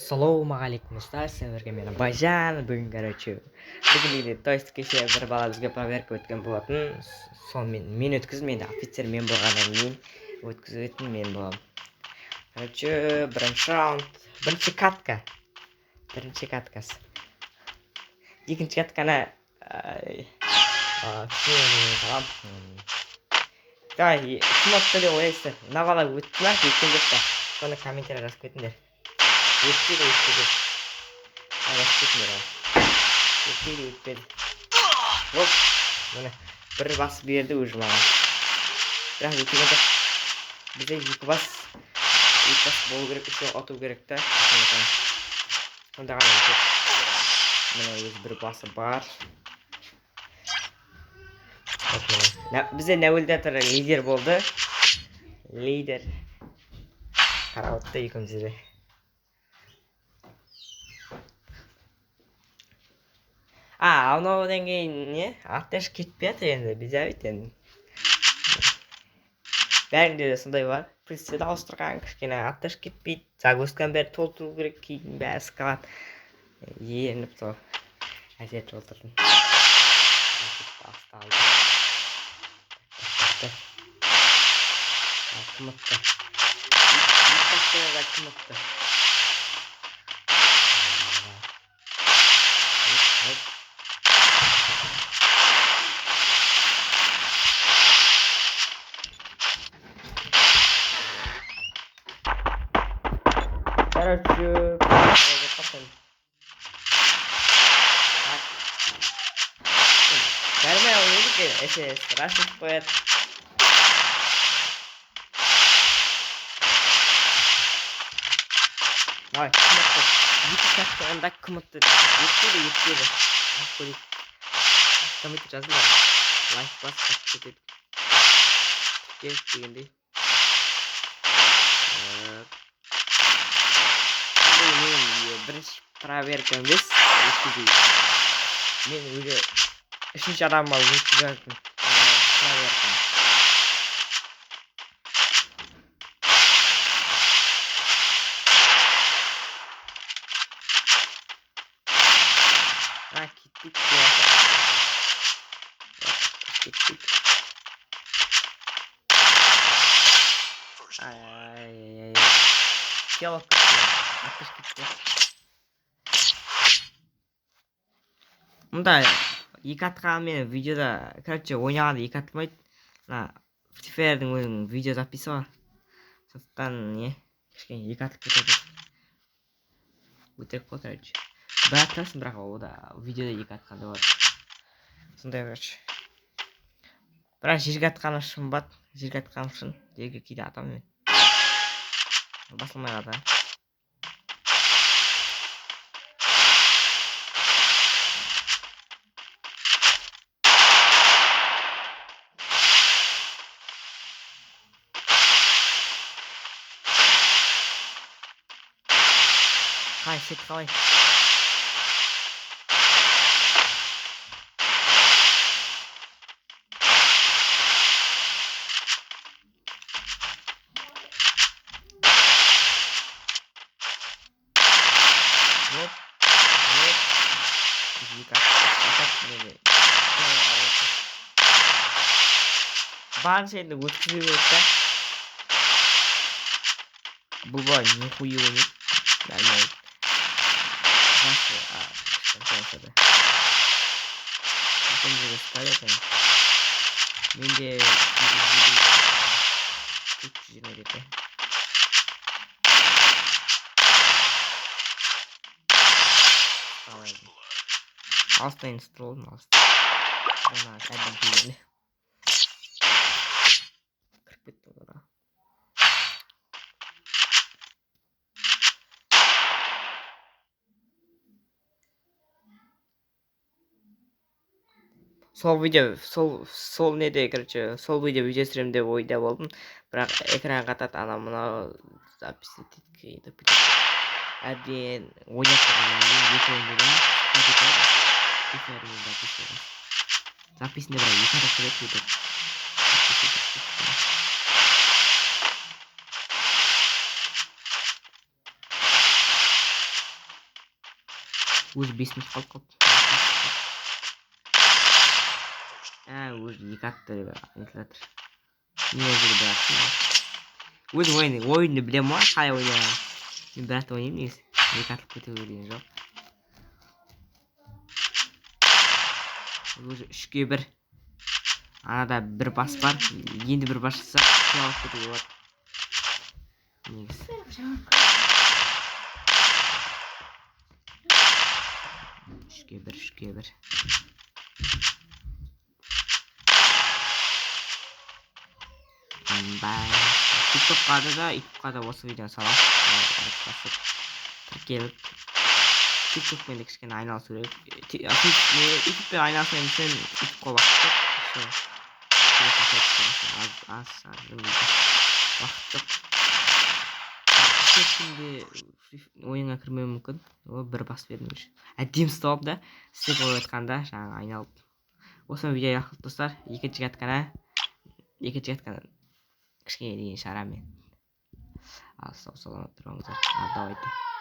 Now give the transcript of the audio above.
Ассалаумағалейкум, достар, сіздерге мен Байжан. Бүгін, короче, бүгін, то есть кеше бір бала бізге проверка өткен болатын. Сонымен мен өткіздім, енді офицер мен болғаннан кейін өткізетін мен боламын. Короче, бірінші раунд, бірінші катка. Бірінші каткасы. Екінші катканы кішкене. Давай, кім ұтты деп ойлайсыздар? Мына бала өтті ма, өткен жоқ па? Соны комментарий жазып кетіңдер. Өтпеді, өтпеді. Жазып кетіңдер. Өтпеді, өтпеді. Оп, міне бір бас берді уже маған. Бірақ өтеген жоқ. Бізде екі бас болу керек, үшеу ұту керек та. Сонда ғана өтеді. Міне өзі бір басы бар. Вот міне. Бізде Нәуелдатор лидер болды. Лидер. Қарап отты екеумізде де. А, анаудан кейін не? Атташ кетпей жатыр енді, безәбит енді. Бәрінде де сондай бар. Прицелді ауыстырған, кішкене атташ кетпейді. Загрузканың бәрі толтыру керек, кейін бәрі сқалады. Ерініп сол. Әзер толтырдым. Басталды. Так. Кім ұтты? Кім ұтты? Короче, нормально ойнадық енді, СС рашить қояды. Давай, кім ұтты? Екі катка онда кім ұтты? Өтпеді, өтпеді. Көрейік. Комментарий жазыңдар. Лайк басып, подписаться етіп. Тіркеліп дегендей. Бұл менің бірінші проверка емес, өткізейін. Мен уже үшінші адамға өткізіп жатырмын проверканы. А, кетпейді. Кетпейді. Ай-ай-ай. Тело атыш кетті. Мұнда екі атқанмен видеода, короче, ойнағанда екі атылмайды. Мына Free Fire'дің өзінің видео записі бар. Сондықтан не, кішкене екі атып кетеді. Өтірік қой, короче. Бір атасың, бірақ ол да видеода екі атқанда болады. Сондай, короче. Бірақ жерге атқаны шын бат. Жерге атқаным шын. Жерге кейде атамын мен. Басылмай қалды. Қалай, сет қалай? Оп, оп. Екі ат, екі ат. Барынша енді өткізе береді да. Бұл бала нихуя ойнайды. Нормально. Жақсы, кішкентай болса да. Үлкен жерге ұстайды екен. Менде 427. Алыстан ыстыр болдым, алыстан. Жаңа әбден күйгенде. Кіріп кетті оларға. Сол видео, сол неде, короче, сол видео видео түсіремін деп ойда болдым. Бірақ экран қатады, анау мынау запись етеді. Әбден ойнап тұрғаннан кейін екі ойынды да записінде бірақ екі адам келеді өтіп. Уже 5 минут қалып қалыпты. Ә, уже екі атты деп айтылып жатыр. Мен ол жерде бір аттым. Өзім ойынды білемін ғой, қалай ойнағанын. Мен бір атып ойнаймын негізі. Екі атылып кете деген жоқ. Уже 3-1. Арада бір бас бар. Енді бір бас шықса, алып кетуге болады. Негізі. 3-1, 3-1. Бай. Тиктокқа да, ютубқа да осы видеоны саламын. Басып, тіркеліп, тиктокпен де кішкене айналысу керек. Ютубпен айналысайын десем, ютубқа уақыт жоқ. Аз аз уақыт жоқ. 3-4 күнде ойынға кірмеуім мүмкін. О, бір бас бердім уже. Әдемі ұстап да, істеп қойып жатқанда жаңағы айналып. Осымен видео аяқталды, достар. Екінші катканы кішкене деген шарамен. Ал, сау саламат тұрыңыздар. Ал, давайте.